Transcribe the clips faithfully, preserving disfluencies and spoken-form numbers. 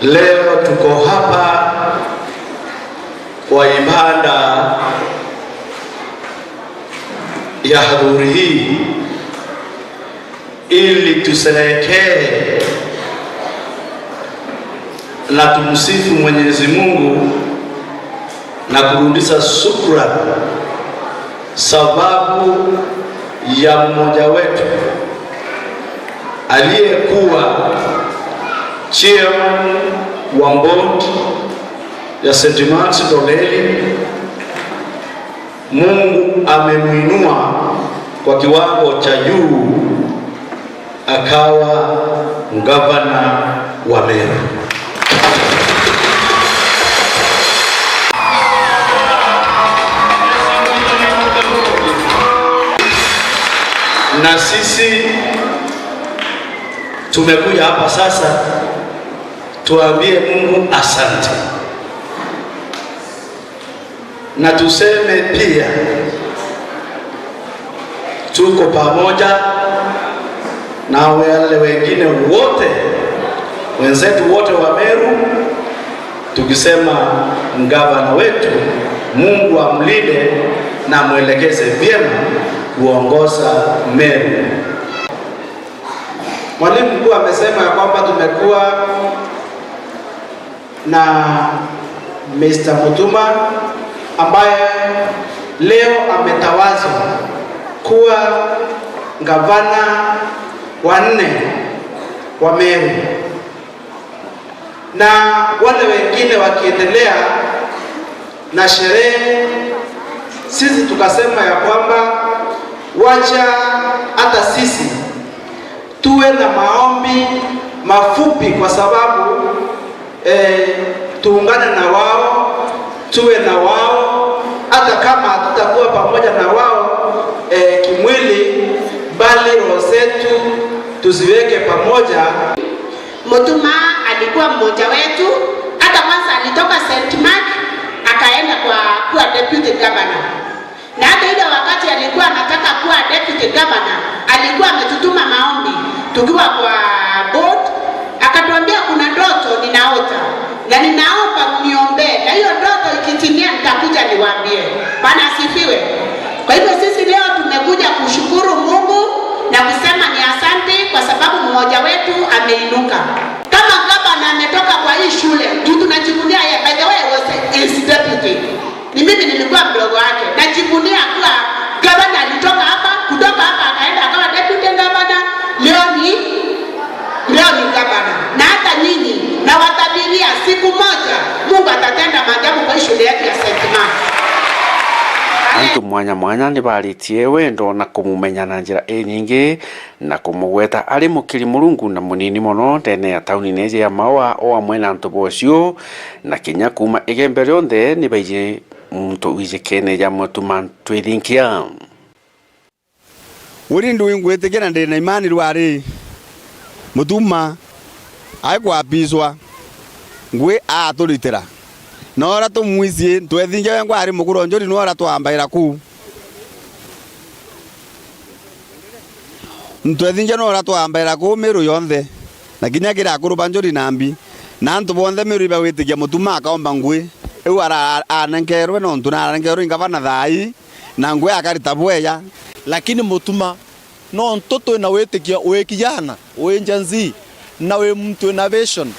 Leo tuko hapa kwa ibada ya hadhuri hii ili tusherehekee na tumsifu Mwenyezi Mungu na kurudisha shukrani sababu ya mmoja wetu aliyekuwa chairman wa board ya Saint Mark's Ndoleli. Mungu amemwinua kwa kiwango cha juu, akawa gavana wa Meru. Na sisi tumekuja hapa sasa tuambie Mungu asante. Na tuseme pia, tuko pamoja na wale wengine wote, wenzetu wote wa Meru, tukisema gavana wetu, Mungu amlinde na amwelekeze vyema kuongoza Meru. Mwalimu mkuu amesema ya kwamba tumekuwa na Mister Mutuma ambaye leo ametawazwa kuwa gavana wa nne wa Meru, na wale wengine wakiendelea na sherehe, sisi tukasema ya kwamba wacha hata sisi tuwe na maombi mafupi, kwa sababu, eh, tuungane na wao, tuwe na wao, hata kama hatutakuwa pamoja na wao, eh, kimwili, bali roho zetu tuziweke pamoja. Mutuma alikuwa mmoja wetu, hata kwanza alitoka Saint Mark akaenda kwa kuwa deputy governor. Na hata ile wakati alikuwa anataka kuwa deputy governor, alikuwa ametutuma maombi tukiwa kwa board, akatuambia, "Kuna ndoto ninaota na ninaomba mniombee, na hiyo ndoto ikitimia nitakuja niwaambie." Bwana asifiwe. Kwa hivyo sisi leo tumekuja kushukuru Mungu na kusema ni asante kwa sababu mmoja wetu ameinuka. Kama gavana ametoka kwa hii shule, juu tunajivunia yeye. By the way, I was his deputy. Ni mimi nilikuwa mdogo wake. Najivunia kuwa gavana alitoka hapa, kutoka hapa akaenda akawa deputy governor, leo ni, leo ni gavana. Na hata nyinyi, nawatabiria siku moja, Mungu atatenda maajabu kwa hii shule yetu ya Saint Mark. Amen. Antu mwanya mwanya ni baaritie wendo na kumumenya na njira inyingi, na kumugweta ari mukiri Murungu na munini mono ndene ya tauni neeje ya Maua, o amwe na antu bocio, na kinya kuuma Igembe rionthe ni baiji muntu wijikene ja Mutuma Twithinkia. Uri ndi wingwitikia na ndi na imani rwari Mutuma aikwapicwa ngui aturitira. Na uria tumwicii, Ntwethingia wengwa ari mukuru o Njuri, niwe uria twambaira kuu. Ntwethingia niwe uria twambaira kuu Miru yonthe, na kinya kiri akuru ba Njuri nambi, na antu bonthe Miru ibagwitikia Mutuma akaomba ngui. Riu ara-, anenkerwe nontu narenkerwe i ngavana thaa ii, na ngui akarita bweya. Lakini Mutuma, nontu twi na witikio wi kijana, wi Gen Z, na wi muntu wina vision.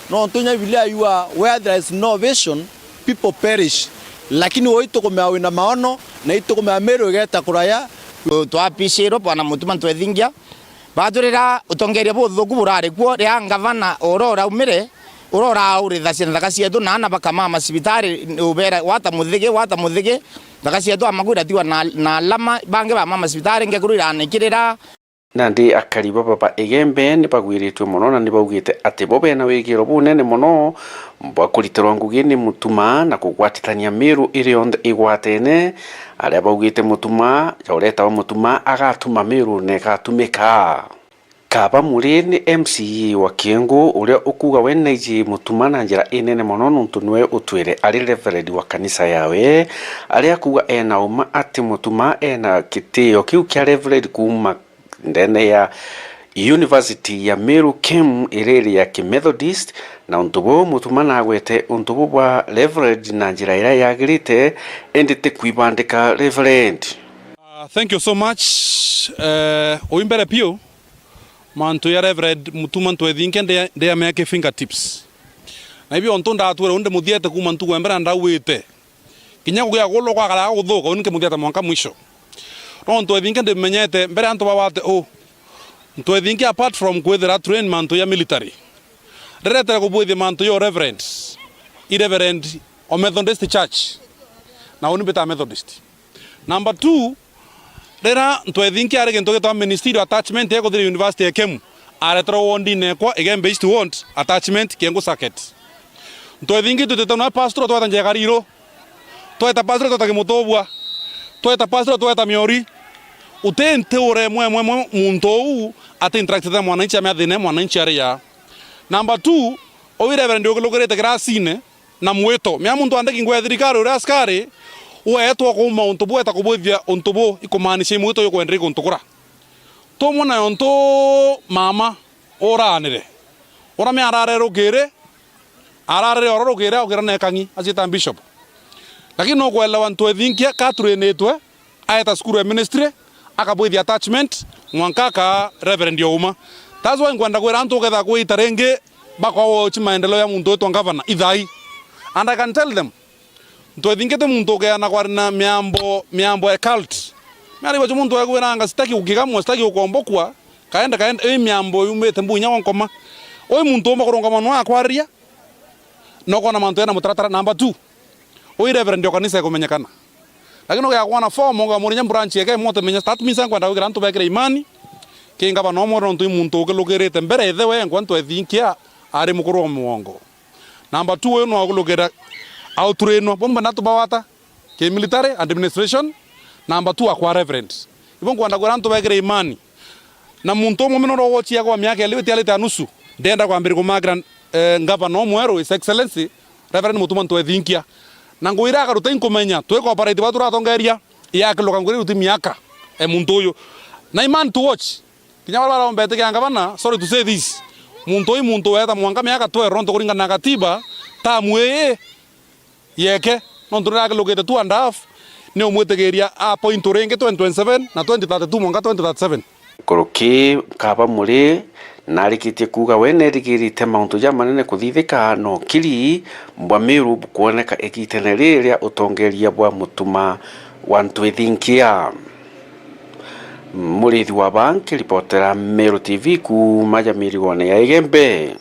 Nontu kinya Biblia yugaa, "Where there is no vision, people perish." Lakini uu itukumea wina maono, na itukumea Miru igeta kuraya. Twapicirwe bwana Mutuma Ntwethingia, baturira utongeria buthuku burari kuo, riria ngavana uria uraumire, uria uraurithacia nthaka cietu na aana bakamama cibitari, ubera, "Gwata muthigi, gwata muthigi." Nthaka cietu amaku iratigwa na, na alama, bangi bamama cibitari, ngekuru iranikirira. Nandi akari baba ba Igembe ni bagwiritue mono na ni baugite ati bo bena wigiro bunene mono bwa kuritirwa ngugi ni Mutuma na kugwatithania Miru iri yonthe igwatene, aria baugite Mutuma, ja uretawa Mutuma, agatuma Miru na igatumika. Kaba Muri ni M C A wa Kiengu, uria ukuuga we naiji Mutuma na njira inene mono, nontu niwe utwire ari Reverend wa kanisa yawe, aria akuuga ena uma ati Mutuma ena gitio kiu kia Reverend kuuma ndene ya University ya Meru KEMU iriri ya Kimethodist, na untu buu Mutuma nagwete untu buu bwa Reverend na njira iria yagirite, indi ti kwibandika Reverend. Uh, thank you so much. Eh, ui mbere piu, mantu ya Reverend Mutuma Ntwethinkia ndi, ndi amea ki fingertips. Na ibio untu ndatwire undi muthiete kuma ntuku ya mbere na ndauite. Kinya kugia kulwa kwakaraga guthuka, uni nkimuthieta mwanka mwisho. No Ntwethinkia ndimenyete mbere antu baba ati u. Ntwethinkia, apart from kwithira train mantu ya military, ndiretere kubwithia mantu ya Reverend, i Reverend o Methodist Church. Na uni mbita Methodist. Number two, rira Ntwethinkia ari gintu gitwa ministerial attachment ya kuthira university ya KEMU, areterwa wondine ekwa Igembe East Ward attachment Kiengu Circuit. Ntwethinkia twitite na pastoral tweta Njega Riru, tweta pastoral tweta Kimutubwa, tweta pastoral tweta Miori. Uti nti uremwe mwe mwe muntu uu ati interact na mwananchi, amea thina mwananchi aria. Number two, ui Reverend ukilukirite kirasine, na mwito. Mea muntu andiki ngugi ya thirikari, uria askari, weetwa kuuma untu buu, eta kubwithia untu buu, ikumaanisha i mwito jukwenderi kuntu kura. Tumwe nayo ntu mama uraanire. Ura mea arare rukiri, ararire oro rukiri, aukira na ekang'i, aciita bishop. Lakini no kwelewa Ntwethinkia ka turinitwe, aeta cukuru ya ministry, akabwithia attachment, mwanka akaa Reverend Ouma. That's why nkwenda kwira antu uketha kwita ringi, bakwa wochi maendeleo ya muntu witwa ngavana, ithai. And I can tell them, Ntwethinkia ti muntu ukeana kwari na miambo, miambo ya cult. Miari bacho muntu ekwiranga, "Sitaki gukigamwa, sitaki gukombokwa," kaenda, kaenda, ii miambo yumite mbunya wa nkoma. Ui muntu umba kurungama no akwariria, no kona mantu ena mutaratara. Number two, ui Reverend o kanisa ikumenyekana. Lakini ugeakwana form, ugamurinya branch yake, mwote menya, that means nkwenda gwikira antu bekire imani ki ngavana umwe, nontu i muntu ukilukirite mbere ithe we nkwa Ntwethinkia ari mukuru wa muongo. Number two, uyu no agulukira auturinwa, bumba na tubawata ki military administration. Number two, akwa Reverend. Ibo nkwenda kwira antu bekire imani. Na muntu umwe mino rogochia kwa miaka ili itiarite ya nusu, ndenda kwambira kumakira, eh, ngavana umweru, His Excellency, Reverend Mutuma Ntwethinkia. Na ngugi iria akaruta inkumenya, twi cooperate ba turatongeria, yakiluka ngugi iria iruti miaka, e muntu uyu. Na I man to watch. Kinya baria baraombete kia ngavana, sorry to say this, muntu uyu muntu weeta mwanka miaka twelve, nontu kuringana na katiba, tamu ii yeke, nontu riria akilukite two and a half, ni umwitigiria a point ringi twenty twenty-seven na twenty thirty-two mwanka twenty thirty-seven. Nkuruki kaba muri, narikitie kuuga we nerigirite mauntu jamanene kuthithika, no kiri bwa Meru bukwoneka igitene riri ria utongeria bwa Mutuma wa Ntwithinkia. Murithi wa ba nkiripotera Meru T V kuuma ja mirigone ya Igembe.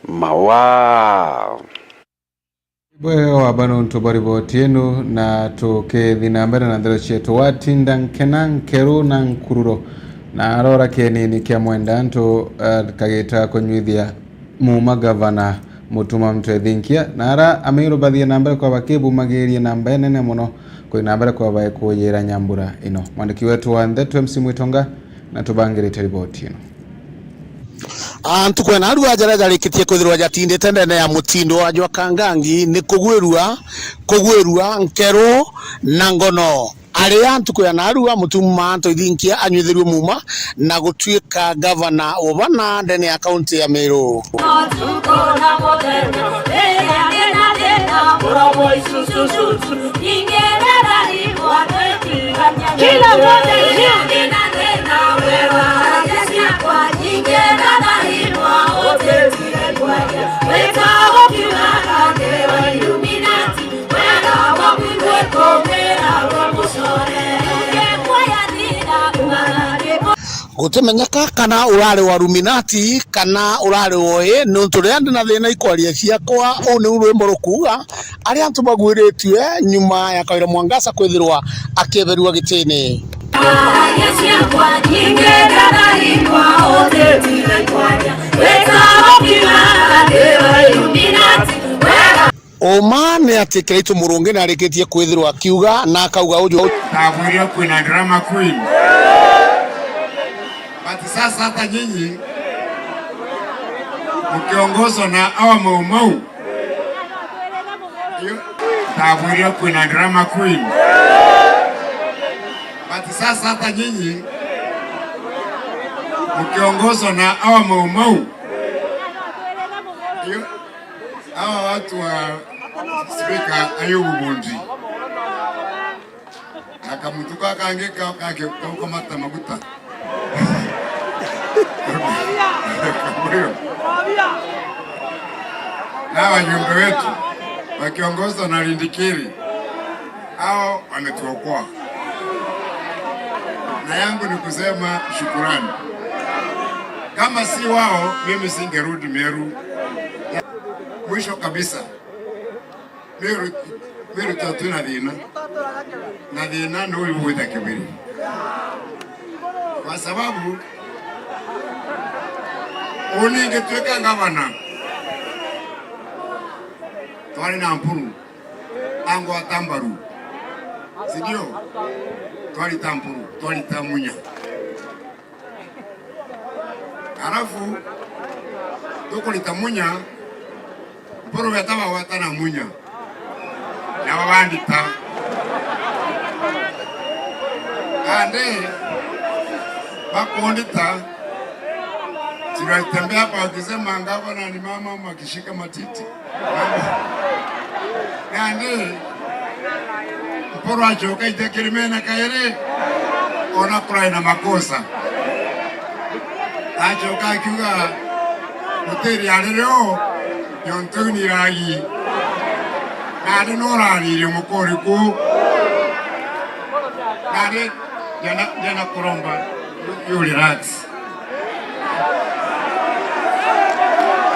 Mawa. Bwega waba nontu bwa riboti ino, na tukithi na mbere na nthero cietu, watinda nkena nkeru na nkururo, na arora kienini kia mwenda antu, eh, kagita kunywithia muuma gavana Mutuma Mtwethinkia, na ara Amiru bathie na mbere kwa bakibumagiria na mbere nene mono, kuthi na mbere kwa bae kuyira nyambura ino. Mwandiki wetu wa ntheto M C Mwitonga na tubangirite riboti ino. Antu kwena arua jaria jarikitie kwithirwa jatindite ndene ya mutindo wa jwa Kangangi ni kugwirua, kugwirua nkeru na ngono. Aria ntuku ya narua Mutuma Ntwithinkia anywithirue muuma na gutuika gavana wa bana ndene ya kaunti ya Meru. Gutimenyeka kana urari wa Illuminati kana urari wa ii, nontu riria ndi na thina ikwaria ciakwa, uu niu rwimbo rukuuga, aria antu bagwiritue nyuma ya Kawira Mwangaza kwithirwa akieberua gitini. Uma ni ati Kiraitu Murungi ni arikitie kwithirwa akiuga na akauga uju. Ndabwirire kwina drama queen. But sasa hata nyinyi mkiongozwa na hawa Mau Mau. Ndabwirire kwina drama queen. But sasa hata nyinyi Mkiongozwa na hawa Mau Mau. Hiyo, hawa watu wa Spika Ayubu Bundi. Na kamutu ka kangi ka, ka, ka, ka, kamata maguta. Na wajumbe wetu wakiongozwa na Lindikiri, hao wametuokoa. Na yangu ni kusema shukurani. Kama si wao, mimi singerudi Meru. Mwisho kabisa, Meru, Meru tu twina thina. Na thina ni uyu gwita Kibiri. Kwa sababu, uni ngituika ngavana, twari na Mpuru, angwata mbaru. Si ndio? Twari ta Mpuru, twari ta Munya. Arafu, tukurita Munya, Mpuru weta bagwata na Munya. Na babandita. Ande, bakundita, tunatembea hapa wakisema, "Ngavana ni mama, mama akishika matiti." Nandi, Mpuru acoka aita kirimene kairi, ona kurai na makosa. Acoka akiuga, "Mutiri ari rio, nontu ni iragi." Nandi no uraririe mukuri ku. Nandi, ndienda, ndienda kuromba, you, you relax.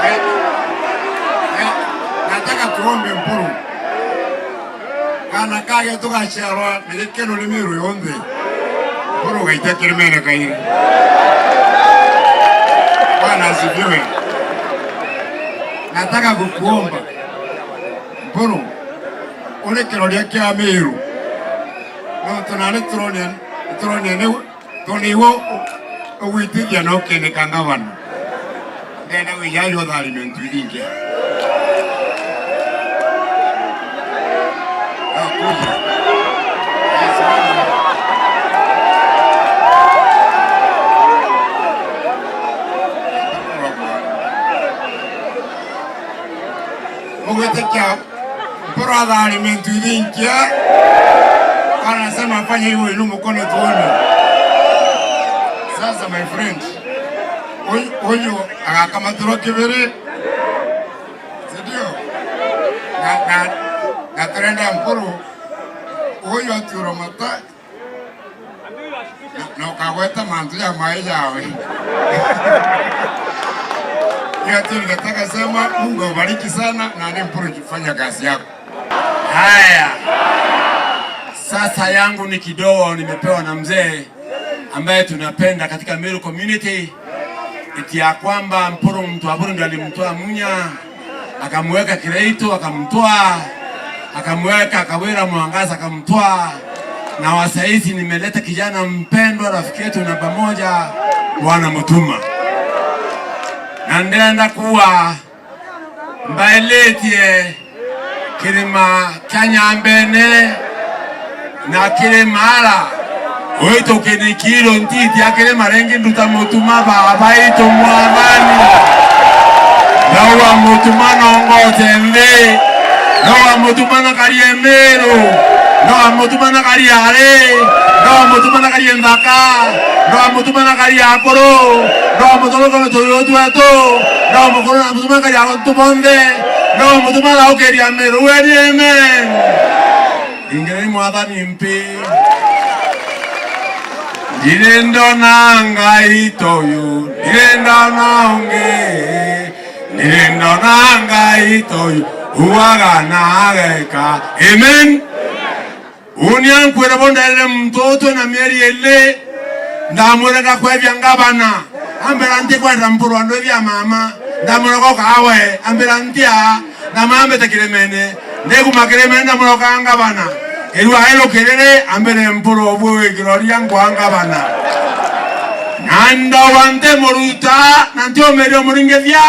Eh, eh, nataka tuombe Mpuru. Kana kage tugaciarwa ni gikeno ni Meru yonthe. Mpuru ugaita kirimene kairi. Bwana asifiwe. Nataka kukuomba, Mpuru, uri kiroria kia Meru. Nontu nani turonia, turonia ni Tondu iwe ugwitithia na ukinika ngavana. Ndenda wijaja utharime ntu ithingi. Mugwitikia Mpuru atharime ntu ithingi. Anasema, "Fanya hivyo, inua mkono tuone." Sasa, my friend, uyu, uyu agakamatirwa Kibiri, si ndio? Na, na, na turenda Mpuru uyu aturwe mata, na, na ukagweta mantu ja mai jawe. Hiyo tu ningetaka sema, Mungu awabariki sana, na ni Mpuru, fanya kazi yako. Haya. Sasa yangu ni kidogo nimepewa na mzee ambaye tunapenda katika Meru community. Eti ya kwamba Mpuru mtu wa Burundi alimtoa Munya, akamweka Kiraitu, akamtoa, akamweka Kawira Mwangaza, akamtoa. Na wa saizi nimeleta kijana mpendwa, rafiki yetu namba moja, Bwana Mutuma. Na ndenda kuwa mbailitie kirima kia Nyambene na kirima ara uitu kinikiro ntiti a kirima ringi nduta Mutuma baba itu mwathani. Ndaua Mutuma nongote nthi. Ndaua Mutuma na karie Meru. Ndaua Mutuma na karie ari. Ndaua Mutuma na karie nthaka. Ndaua Mutuma na karie akuru. Ndaua Mutuma na karie tuyu twetu. Ndaua Mutuma na karie antu bonthe. No mutuma thaukiria Meru, eri amen. Ingireni mwathani mpi. Ndire ndona Ngai toyu, ndire ndona ungi. Ndire ndona Ngai toyu, uaga na ageka. Amen. Uni ankwira bo ndairire muntu uyu twina mieri iri, ndamwira ndakwethia ngavana. Ambira ntikwenda Mpuru andu ithia mama. Ndamwira goka awe, ambira ntia, ndamwira mbite kirimene. Ndikuma kirimene ndamwira goka ngavana. Irua irukiriri, ambire Mpuru ubu wikiroria nkwa ngavana. Na ndauga ntimuruta, na ntiumiria umuringithia.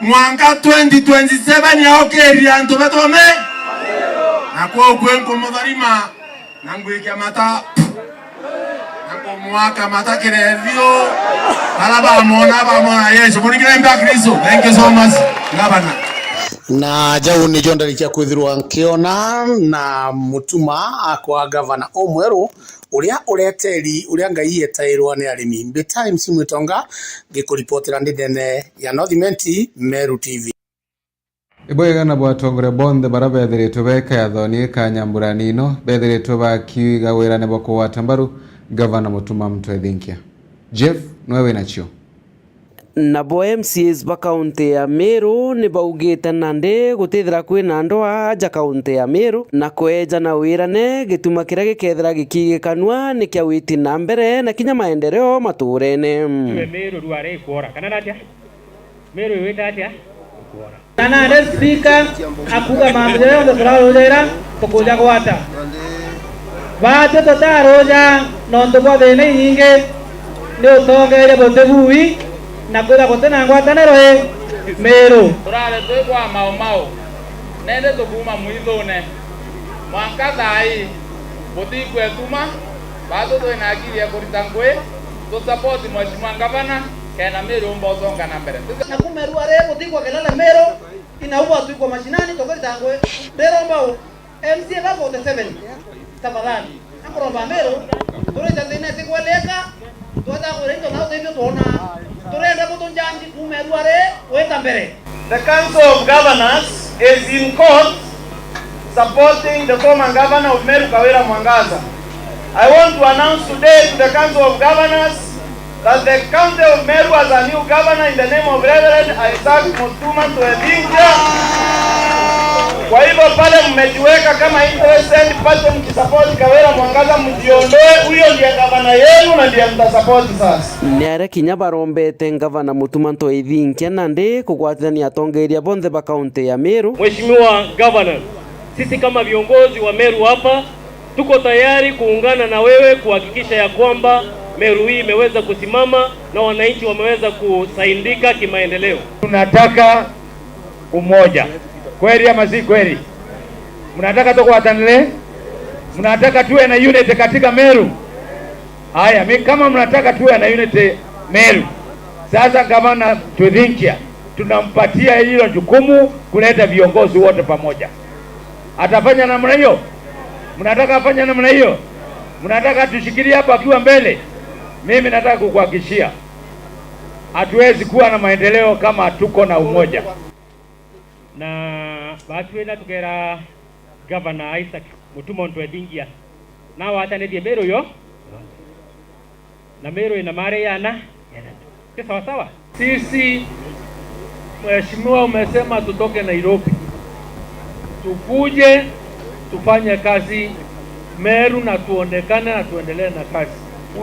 Mwanka twenty twenty-seven yaukiria antu betome. Na kwou kwi nkumutharima na ngwikia mata. Mwaka matakire thio. Ala bamona, bamona Yesu. Murigire mba Kristo. Thank you so much, Governor. Na jau nijo ndarikia kwithirwa nkiona na mutuma akwa gavana umweru uria ureteri uria Ngai etairwa ni arimi. Mbita M C Mwitonga, ngikuripotera ndi ndene ya North Imenti, Meru T V. Ibwega na bwatongoria bonthe bara bethiritwe beka yathoni ka nyambura nino, bethiritwe bakiuga wirane bwa kugwata mbaru Gavana Mutuma Mutwe Thinkia. Jeff, nwe wina cio? Nabo M C As ba kaunti ya Meru ni baugite nandi gutithira kwina ndwaa aja kaunti ya Meru, na kweja na wirane gituma kiria gikethira gikigikanua ni kia witi na mbere na kinya maendeleo maturene. Tue Meru ruare ikwora, kana natia? Meru iwite atia? Ikwora. Na nandi speaker akuga mantu jaria jonthe turarujaira tukuja gwata. Baatwi tutaruja nontu bwa thina inyingi, ni utongeeria buti bui, na kwithira guti na ngwataniro i Meru. Turare twi kwa Mau Mau, nende tukuuma mwithune. Mwanka thaa ii, butikwetuma, baatwi twina akili ya kurita ngui, tu support Mheshimiwa Ngavana, kenda Meru umba utonga na mbere. Na kuma ruare butigwa kelele Meru, ina uba twikwa mashinani, tukirita ngui. Ndiromba u, M C A ba forty seven, tafadhali. Akoromba Meru, turite thina itikweleka, tweta kwira into na uteithio twona. Turenda butunjanji kuma ruare, weta mbere. The Council of Governors is in court supporting the former governor of Meru, Kawira Mwangaza. I want to announce today to the Council of Governors that the County of Meru has a new governor in the name of Reverend Isaac Mutuma Ntwethinkia. Kwa hivyo pale mmejiweka kama interested party mkisupport Kawira Mwangaza, mjiondoe, huyo ndiye gavana yenu na ndiye mtasupport sasa. Ni aria kinya barombete Ngavana Mutuma Ntwethinkia nandi kugwatithania atongeeria bonthe ba kaunti ya Meru. Mheshimiwa Governor, sisi kama viongozi wa Meru hapa, tuko tayari kuungana na wewe kuhakikisha ya kwamba Meru hii imeweza kusimama na wananchi wameweza kusaidika kimaendeleo. Tunataka umoja. Kweli ama si kweli? Mnataka tugwatanire? Mnataka tuwe na unity katika Meru? Haya, mi kama mnataka tuwe na unity Meru, sasa gavana Twithinkia tunampatia hilo jukumu kuleta viongozi wote pamoja. Atafanya namna hiyo? Mnataka afanye namna hiyo? Mnataka tushikilie hapo akiwa mbele? Mimi nataka kukuhakikishia, hatuwezi kuwa na maendeleo kama tuko na umoja. Na batwina tukera Governor Isaac Mutuma Ntwethingia, na watanithie Meru yo. Na Meru ina mari yana. Ni sawa sawa? Sisi, Mheshimiwa, umesema tutoke Nairobi, tukuje tufanye kazi Meru na tuonekane na tuendelee na kazi.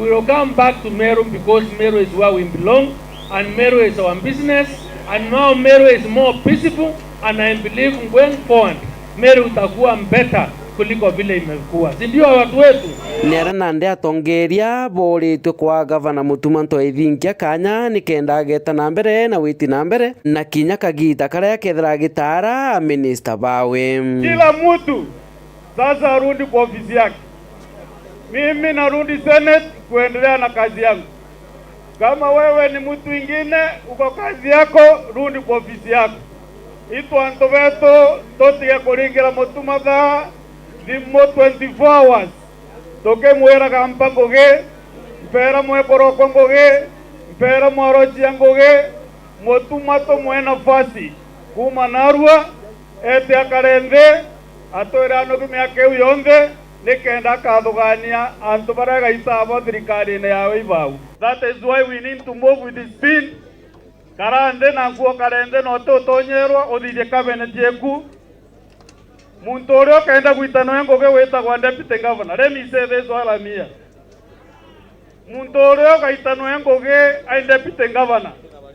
We will come back to Meru because Meru is where we belong and Meru is our business and now Meru is more peaceful and I believe going forward Meru itakuwa better kuliko vile imekuwa. Si ndio watu wetu? Ni aria nandi atongeeria booritue kwa Gavana Mutuma Ntwethinkia kanya nikenda ageta na mbere na witi na mbere na kinya kagiita karia akethira agitaara aminista bawe. Kila mtu sasa arudi kwa ofisi yake. Mimi narudi Senate kuendelea na kazi yangu. Kama wewe ni mtu ingine, uko kazi yako, rudi kwa ofisi yako. Itu antu betu, tutige kuringira Mutuma thaa thimu twenty-four hours. Tukimwiraga mpa ngugi, mpera mwekorokwa ngugi, mpera mwarochia ngugi, Mutuma tumwe nafasi. Kuma narua, ete akare nthi, atwire anogi miaka iu yonthe, nikenda akathugania antu baria gaita abo thirikarine yawe ibau. That is why we need to move with speed. Kara nthi na nkuo kare nthi na uti utonyerwa uthithie cabinet yeku. Muntu uria ukenda gwita noe ngugi witagwa deputy governor. Let me say this while I'm here. Muntu uria ugaita noe ngugi ai deputy governor,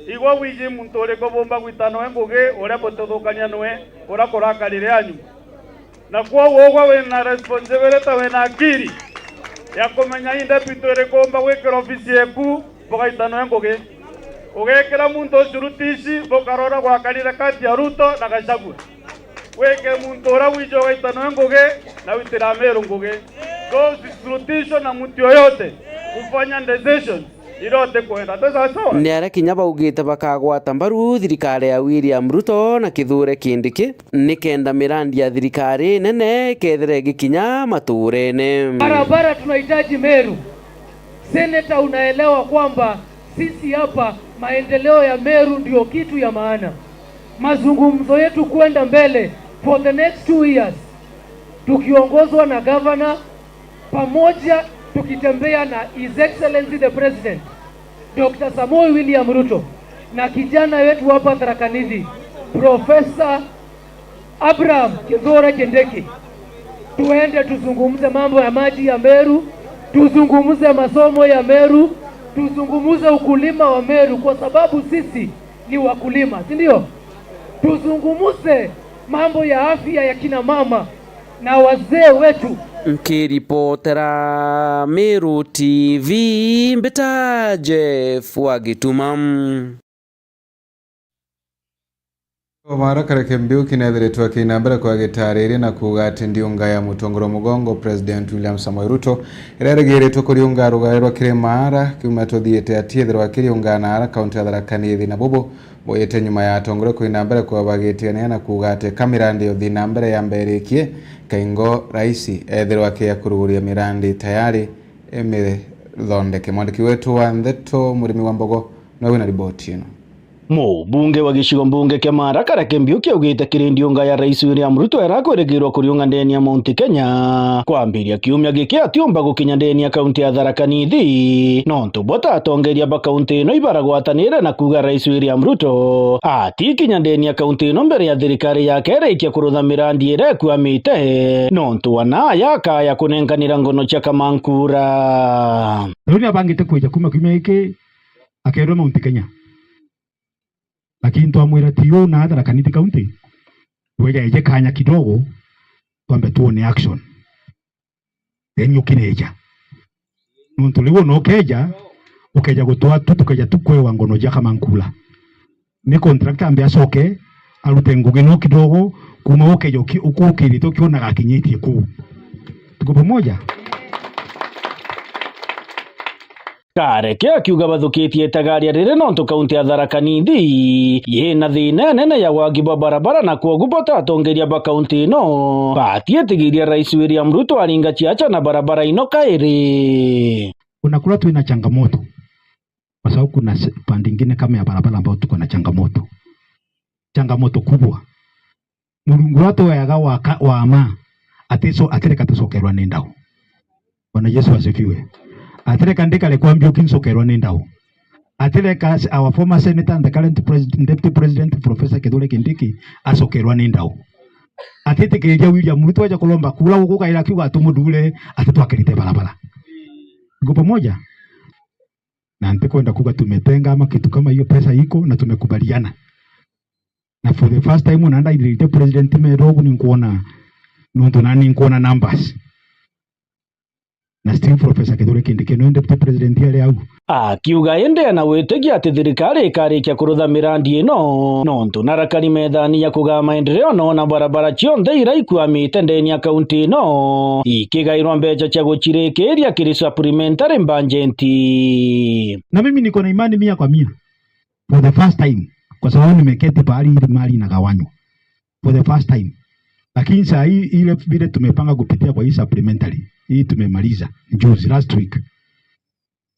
igwa wiji muntu uriku bumba gwita noe ngugi uria bututhukania noe uria kurakarire anyu. Na kwoguo ugwa wina responsibility, wina akiri ya kumenya i deputy uriku umba gwikira ofisi yeku bugaita noe ngugi. Ugekira muntu ucio rutici bukarora gwakarire kati ya Ruto na Gachagua. Wike muntu uria wiji ugaita noe ngugi na witira Meru ngugi. Those is ruticio na muntu yoyote. kufanya decisions iria utikwenda. Ni sawa sawa? Ni aria kinya baugite bakagwata mbaru thirikari ya William Ruto na Kithure Kindiki, nikenda mirandi ya thirikari nene ikethira igikinya maturene. Barabara tunahitaji Meru. Senator, unaelewa kwamba sisi hapa maendeleo ya Meru ndio kitu ya maana. Mazungumzo yetu kwenda mbele for the next two years, tukiongozwa na governor, pamoja tukitembea na His Excellency the President, Doctor Samoei William Ruto, na kijana wetu hapa Tharaka Nithi, Professor Abraham Kithure Kindiki. Tuende tuzungumze mambo ya maji ya Meru, tuzungumze masomo ya Meru, tuzungumze ukulima wa Meru, kwa sababu sisi ni wakulima, si ndio? Tuzungumze mambo ya afya ya kina mama na wazee wetu. Nkiripotera Meru T V, mbita Jeff wa Gituma. Omara Kareke Mbiuki neethiritwe akiina mbere kwa gitaariria na kuuga ati ndiunga ya mutongoria mugongo President William Samoei Ruto iria irigiritwe kuriunga rugare rwa Kirimara kiumia tuthiite atiethirwa akiriunga na ara kaunti ya Tharaka Nithi, na bubu buyite nyuma ya atongoria kuina mbere kwa bagitigania na kuuga ati ka mirandi uthi na mbere yambe irikie, kaingo raisi ethirwa akiya kuruguria mirandi tayari imithondeke. Mwandiki wetu wa ndeto Murimi wa Mbogo nowe wina riboti ino. Mubunge wa gicigo mbunge kia Mara Kareke Mbiuki augite kiri ndiunga ya Rais William Ruto era akwirigirwa kuriunga ndeni ya Mount Kenya kwambiria kiumia giki atiumba gukinya ndeni ya kaunti ya Tharaka Nithi, nontu bo ta atongeria ba kaunti ino ibaragwatanire na kuuga Rais William Ruto atikinya ndeni ya kaunti ino mbere ya thirikari yake irikia kurutha mirandi iria ikuamite, nontu wana aya akaya kunenkanira ngono cia Kamankura. Riu ni abangite kwija kuma kiumia giki akerwe Mount Kenya. Lakini twamwira ti uu na Tharaka Nithi County, weja eje kanya kidogo, twambe tuone action. Then ukireja. Nontu riu ona ukeja, ukeja gutwa tu, tukeja tu kwewa ngono ja Kamankura. Ni contractor ambe acoke, arute ngugi no kidogo, kuma ukeja uki-, ukukirite ukionaga akinyitie kuu. Tuko pamoja? Kareke akiuga bathukitie itagaria riri nontu kaunti ya Tharaka Nithi yina thina inene ya wagi bwa barabara, na kwogu bo ta atongeria ba kaunti ino batiitigiria Rais William Ruto aringa ciaca na barabara ino kairi. Kuna kura twina changamoto, kwa sababu kuna se-, pande ingine kama ya barabara ambayo tuko na changamoto, changamoto kubwa. Murungu uria tweaga wa ka-, wa ma, atico-, atireka tucokerwa ni ndau. Bwana Yesu asifiwe. Atireka ndikare kwa Mbiuki ncokerwa ni ndau. Atireka s-, our former senator and the current president, deputy president, Professor Kithure Kindiki, acokerwa ni ndau. Atitikiria William Ruto aja kuromba kura guku kaira akiuga tumuthure, ati twakirite barabara. Tuko pamoja? Na ntikwenda kuga tumetenga ama kitu kama hiyo, pesa iko na tumekubaliana. Na for the first time, ona ndaithirite president Meru ugu, ninkuona, nontu nani ninkuona numbers. Na still Professor Kithure Kindiki niwe deputy president ari au. Akiuga indi ena witikia ati thirikari ikarikia kurutha mirandi ino, nontu narakari methani ya kugaa maendeleo, nona barabara cionthe iria ikwamite ndeni ya kaunti ino ikigairwa mbeca cia gucirikiria kiri supplementary budget. Na mimi niko na imani mia kwa mia. For the first time, kwa sababu nimeketi pahali ili mali inagawanywa. For the first time. Lakini saa hii ile vile tumepanga kupitia kwa hii supplementary, hii tumemaliza juzi, last week.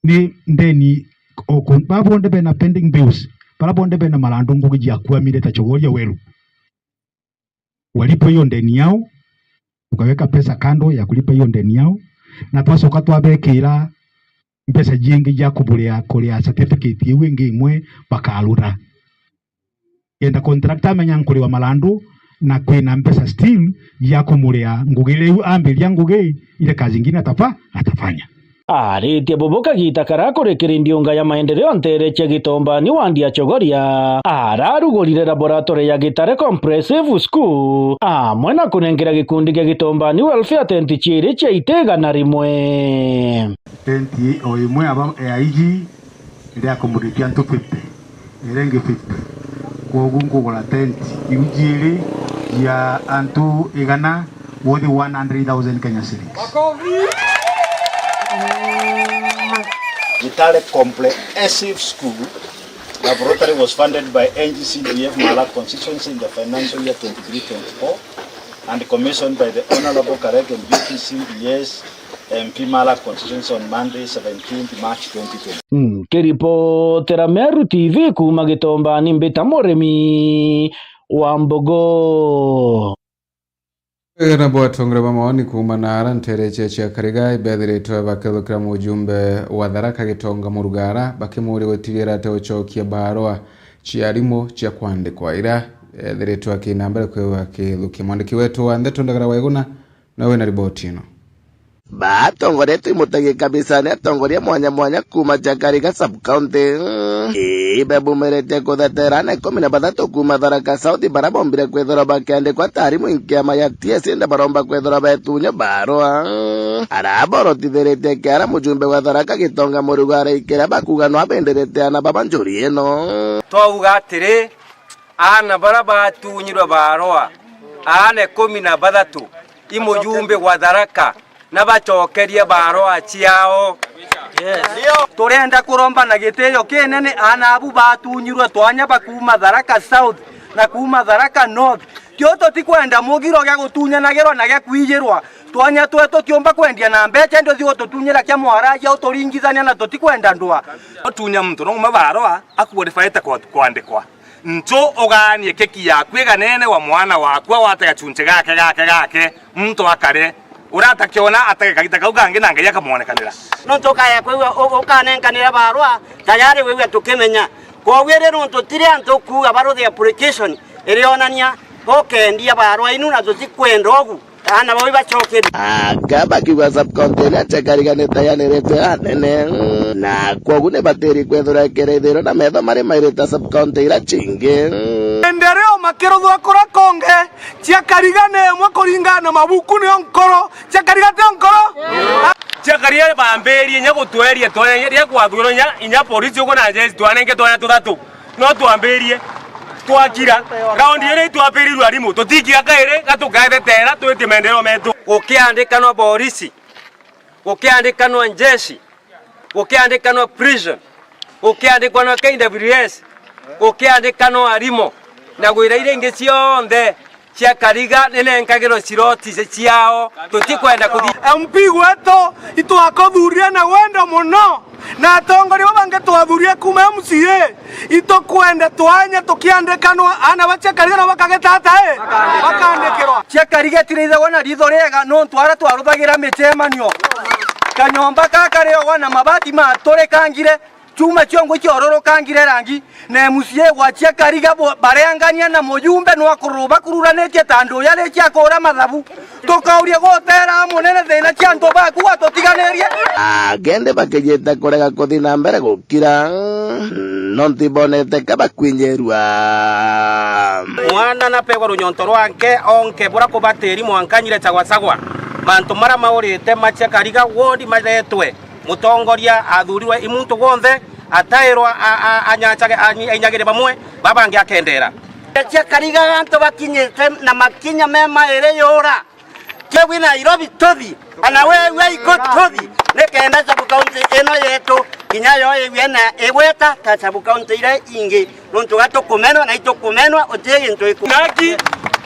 Ni ndeni, o-, ku-, bara bonthe bena pending bills, bara bonthe bena marandu ngugi jiakwamire ta Chogoria Weru. Walipwe hiyo ndeni yao, tukaweka pesa kando ya kulipa hiyo ndeni yao, na twacoka twabekira mbeca jingi ja kuburia, kuria certificate iu ingi imwe bakarura. Kenda contractor amenya nkuriwa marandu, na kwina mbeca still ja kumuria ngugi iria iu ambiria ngugi, ile kazi ingine atafa-, atafanya. Aritie bubu kagita karia kuri kiri ndiunga ya maendeleo ntere cia Gitombani wandi ya Chogoria, ararugurire laboratory ya Gitare Comprehensive School, amwe na kunengera gikundi gia Gitombani Welfare tent ciiri cia iti igana rimwe. Tent o imwe aba ya iji iri accommodate antu fifty. Iria ingi fifty. Kwogu nkugura tent iu jiiri jia antu igana, worth one hundred thousand Kenya shillings. Makofi! Kitale Comprehensive School Laboratory was funded by N G C D F Maara Constituency in the financial year twenty-three twenty-four and commissioned by the Honorable Kareke Mbiti, C D S, M P Maara Constituency on Monday, seventeenth March twenty twenty. Nkiripotera Meru T V kuuma Gitomba, ni Mbita Murimi wa Mbogo. Ena bo atongoria ba maoni kuuma naara nteere cia cia Kariga ibethiritwe bakethukira mujumbe wa Tharaka Gitonga Murugara bakimuuria gwitigira ate gucokia barua cia arimu cia kwandikwa ira ethiritwe akina mbere kwigua akithukia. Mwandiki wetu wa ndeto Ndagara Waiguna nawe na riboti ino. Batongoretwe imutagi kabisa ni atongoria mwanya mwanya kuuma cia Kariga sub county. Ii, bebumirite kuthetera ana ikumi na bathatu kuuma Tharaka South, baria bombire kwithirwa bakiandikwa ta arimu nkiama ya T S C, indi baromba kwithirwa betunya barua. Aria borotithiritie kiara mujumbe wa Tharaka Gitonga Murugara ikiria bakuga no abindirite ana baba njuri ino. Twauga atiri, aana baria baatunyirwe barua, aana ikumi na bathatu, i mujumbe gwa Tharaka, na bacokerie barua ciao. Turenda kuromba na gitio kinene aana abu baatunyirwe twanya bakuuma Tharaka South na kuuma Tharaka North. Tio tutikwenda mugiro gia gutunyanagirwa na gia kwijirwa. Twanya twetu tiumba kwendia na mbeca, indi uthi gututunyira kia mwaragia uturingithania na tutikwenda ndwa. Utunya muntu no uma barua akuodifaite kwa-, kwandikwa. Ntu ugaanie keki yaku iganene wa mwana waku, awate gachunchi gake, gake, gake, muntu akare. Uria atakiona atage kagita kau kangi na Ngai akamwonekanira. Nontu ukaya kwigua u-, ukanenkanira barua, tayari wigua tukimenya. Kwoguo ri nontu tiri antu kuuga baruthe application irionania ukendia barua inu na tutikwenda ugu. Aana bau ibacokerie. Aka bakiuga sub-county iria cia Kariga ni tayaniritwe anene, na kwogu ni batiri kwethirwa ikira ithiro na metho mari mairi ta sub-county iria cingi. Maendeleo makiruthwa kuria kungi, cia Kariga ni imwe kuringana na mabuku nio nkoro, cia Kariga tio nkoro. Cia Kariga bambirie inya gutweria twanya, riria kwathurwa inya, inya polisi ugu na jeshi twanenge twanya tuthatu. No twambirie twakira. Raundi iri itwambirirwe arimu, tutikiga kairi, gatukethetera twitie maendeleo metu. Gukiandikanwa borisi, gukiandikanwa njeshi, gukiandikanwa prison, gukiandikanwa K W S, gukiandikanwa arimu, na gwira iria ingi cionthe cia Kariga ni nenkagirwe ciroti ciao, tutikwenda kuthi. M P gwetu, itwakuthuurire na wendo mono, na atongoria baba bangi twathuurire kuuma M C A, itukwenda twanya tukiandikanwa, aana ba cia Kariga nabo bakagita ata, ii? Bakandikirwa. Cia Kariga itiraithagwa na riitho riega, nontu aria twaruthagira micemanio, kanyomba ka kariogwa na mabati maturikangire, Chuma ciongo ciororokangire rangi, na M C A gwa cia Kariga bo-, barengania na mujumbe nwa kururu bakururanitie ta andu uria rikia kuura mathabu. Tukauria gutera munene thina cia antu baku watutiganirie. Agende bakijite kurega kuthi na mbere gukira, nontu ibonete ka bakwinyirua. Mwana napegwa runyonto rwake onke bura kubatiri mwankanyire chagwa chagwa. Mantu mara maurite ma cia Kariga wodi maretwe. Mutongoria athurirwe i muntu wonthe, atairwa a-, a-, anyachage-, anyi-, ainyagire bamwe, babangi akendera. Cia Kariga antu bakinyite na makinya me mairi yura. Kewi Nairobi tuthi, ana we, we iko tuthi, nikenda sub county ino yetu, kinya yo iwie na igweta ta sub county iria ingi. Nontu ga tukumenwa na itukumenwa, uti gintu iku. Naki,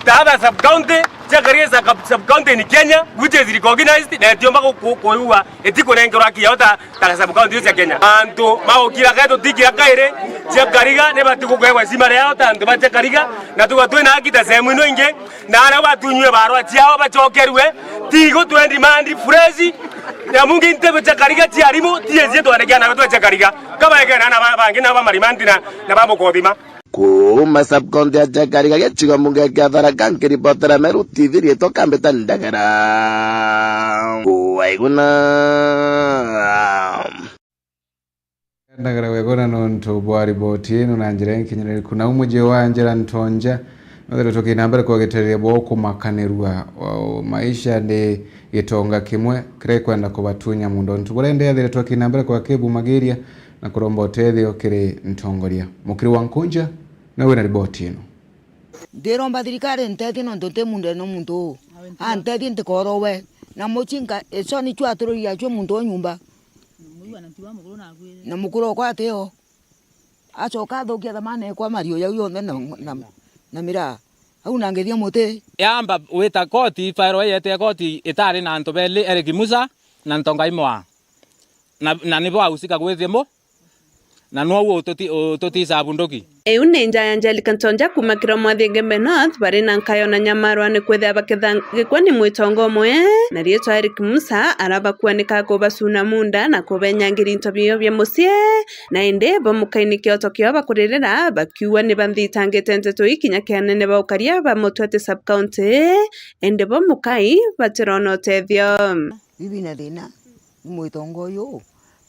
ta other sub county, cia Kariga is a sub county in Kenya, which is recognized, na itiumba ku-, ku-, kuigua itikunenkerwa haki yao ta, ta sub county cia Kenya. Antu magukira kae tutikira kairi, cia Kariga ni bati kukuegwa heshima riao ta antu ba cia Kariga, na tuga twina haki ta sehemu ino ingi, na aria batunyue barua ciao bacokerue, tigo twe demand fresh, na mungi ntebe cia Kariga cia arimu, tie cie twandikia na twe cia Kariga. Kabaegena na ba-, bangi na ba Marimanti na, na ba Mukothima. Kuuma sub-county ya Chakariga, gicigo mbunge kia Tharaka, nkiripotera Meru T V, riitwa Kambita Ndagara. Waiguna. Ndagara Waiguna nontu bwa riboti ino na njira inkinyiririku. Nau muji wa njira ntonja, nothere tukina mbere kwa gitereria bwa kumakanirua. Wa-, maisha ndi gitonga kimwe kiria ikwenda kubatunya mundo. Ntu buria ndi ethire twakina mbere kwa kibumagiria, na kuromba utethio kiri ntongoria. Mukiri wa Nkunja, na wina riboti ino. Ndiromba thirikari intethie nontu nti mundene muntu uu. Antethie ntikorowe. Na mucii nka-, ico nicio atururia acio muntu o nyumba. Na mukuru okwa atio. Acoka athukia thamana ekwa mario jau yonthe na, na, na miraa. Au na ngithia muti. Yamba wita koti, fairo yete koti itari na antu beli, Eric Musa na Ntongai Mwaa. Na, na nibo ahusika gwithia mu, na nwo u ututi-, ututiisa bunduki. Iu ni nja ya Angelica Ntonja kuuma Kiromwa Thigembe North, bari na nkayo na nyamarwa ni kwithia bakithangikwa ni mwitongo umwe, na riitwa Eric Musa arabakua ni ka kubacuna munda na kubenyangiri into bio bia mucii, na indi bo mukai ni kioto kio bakuririra, bakiuga ni banthitangite nteto ii kinya kia anene ba ukaria ba Mutwete sub county, indi bo mukai batirona utethio. Bibi na thina. Ni mwitongo uyu,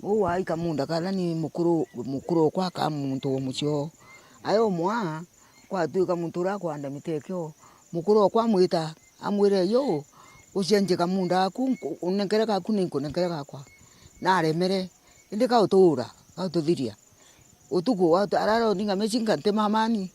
uu waika munda kana ni mukuru, mukuru okwa ka muntu wa mucii oo. Ayo mwa, kwatuika muntu uria akwanda miteke oo, mukuru okwa amwita, amwire, "Yu, ucenjie kamunda gaku, nku-, unenkere gaku, ni nkunenkere gakwa." Na aremere, indi kautuura, gaututhiria. Utuku, watu-, arara uninga mecii nka nti mamani.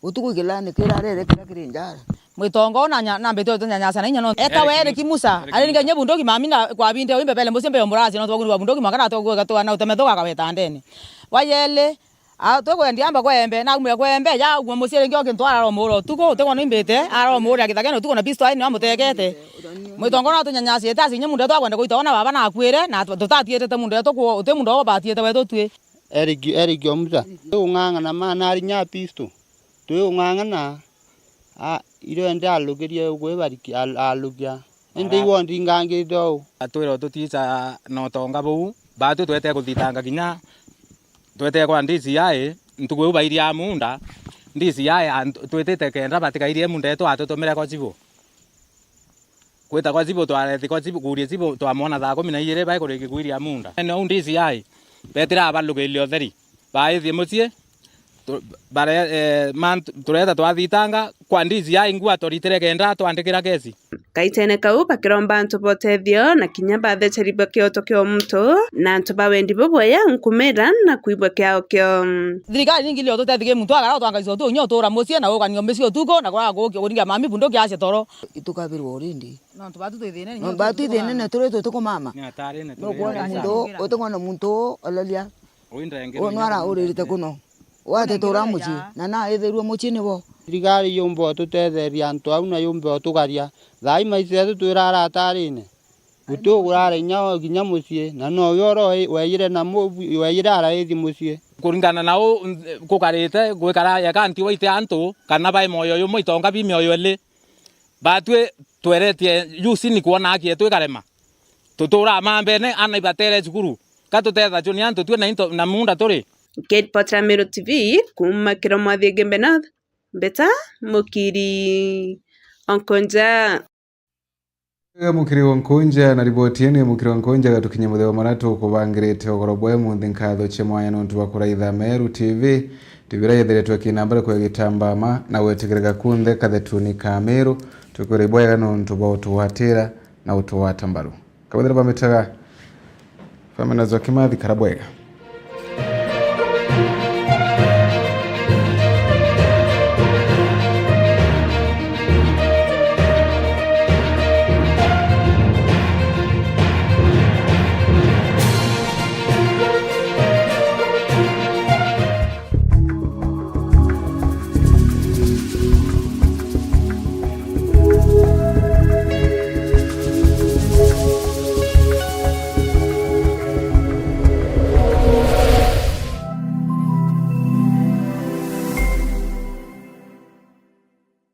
Utuku ikilani kira arere kira kiri njara. Mwitongo na nya-, na mbite utunyanyasa na inya no. Eta we Eric Musa, Eric Musa. Ariri ngai nye bunduki mami na kwa binde wimbe bele mucii mbe omburazi no twaguni wa bunduki maka na twagu gatwa na uteme thuga kaweta ndene. Wa yeli, a, twekwendia amba kwa embe, na umwe kwa embe, ya umwe mucii ringi okintwara ro muro tuku, utekwa no imbite, aro muro ya githagene tuku na pisto aini amutekete. Mwitongo na tunyanyasi eta asi nye mundu twakwenda kuita ona baba na akwire, na tu-, tutatietete mundu etu ku, uti mundu obatiete wetu twi. Eric, Eric Omuta. Twi ung'ang'ana ma nari nya pisto. Twi ung'ang'ana, a, irio ende alukirie ugwe bariki, al-, alukia. Indi iwo ndingangirite ou. Atwire ututiisa na utonga buu, batu twete kuthitanga kinya, twete kwa D C I, ntuku iu bairia munda, D C I ant-, twitite kenda batikairie munda etu atutumire kwa cibu. Kwita kwa cibu, twareti kwa cibu, kuria cibu, twamwona thaa kumi na ijiri bai kuriki kwiria munda. Ene uu D C I, betira abalukirie utheri. Baithie mucii, tu-, bare-, eh, man-, tureta twathitanga, kwa D C I ngua turitire kenda atwandikira kesi. Kaitene kau bakiromba antu ba utethio na kinya batheceribua kioto kia muntu na antu ba wendi bubwega nkumira na kwibua kiao kio. Thirikari ningi lio tutethige muntu agara utwangaisa utu unya utura mucii na ugania micii utuku na kuraga kuukia kuringa mami bunduki acia toro. Itukabirwa already. Nontu batu twi thiinene, nontu batu twi thiinene, turi tutikumama. Ni atari ni turi. Nukwona muntu, utikwona muntu oloria. Uu nwara uririte kuno. Wate tura mucii, na na ithirwe mucii nibo. Thirikari yumbe ututetheria antu au na yumbe utugaria. Thaa ii maisha yetu twirara atarine. Guti ugurara inya kinya mucii, na nowe oro weyire na mu-, weyire araithi mucii. Kuringana na u, kukarite, gwikara yeka ntiwa ite antu, kana bai moyo yumwe itonga bi mioyo ili. Batwi tweretie jusi ni kwona aki yetu ikarema. Tuturaa mambene, ana ibatere cukuru. Ka tutethacua ni antu twi na into na munda turi. Kate Potter, Meru T V, kuuma Kiromwa Thigembe North, Mbeta Mukiri Onkonja. Mukiri wa Nkunja na riboti yenu ya Mukiri wa Nkunja gatukinya mutheo mara tukubangirite ugoro bwa munthi. Nkatho cia mwanya nontu bwa kuraitha Meru T V. Tibira yethiritwe kinambare kwa gitambama na gwetigirika kunthe kathetuni ka Meru. Tukwira ibwega nontu bwa utugwatira na utugwata mbaru. Kabethira bamitaga Famina Zokimathi karabwega.